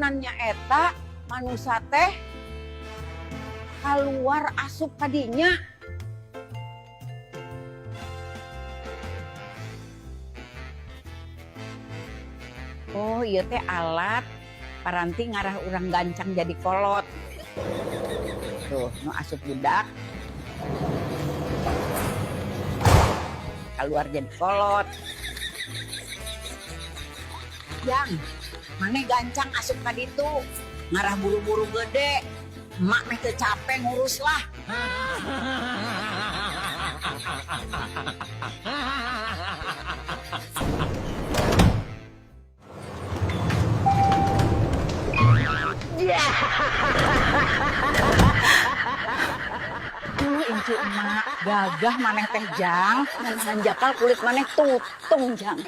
Konon nyaeta manusia teh keluar asup kadinya. Oh, ieu teh alat paranti ngarah urang gancang jadi kolot. Tuh, nu asup budak. Keluar jadi kolot. Jang, maneh gancang asup ka ditu. Ngarah buru-buru gede. Emak meh teu capek ngurus lah. Dulu incu emak, gagah maneh teh, Jang. Hanjakal kulit maneh tutung, Jang.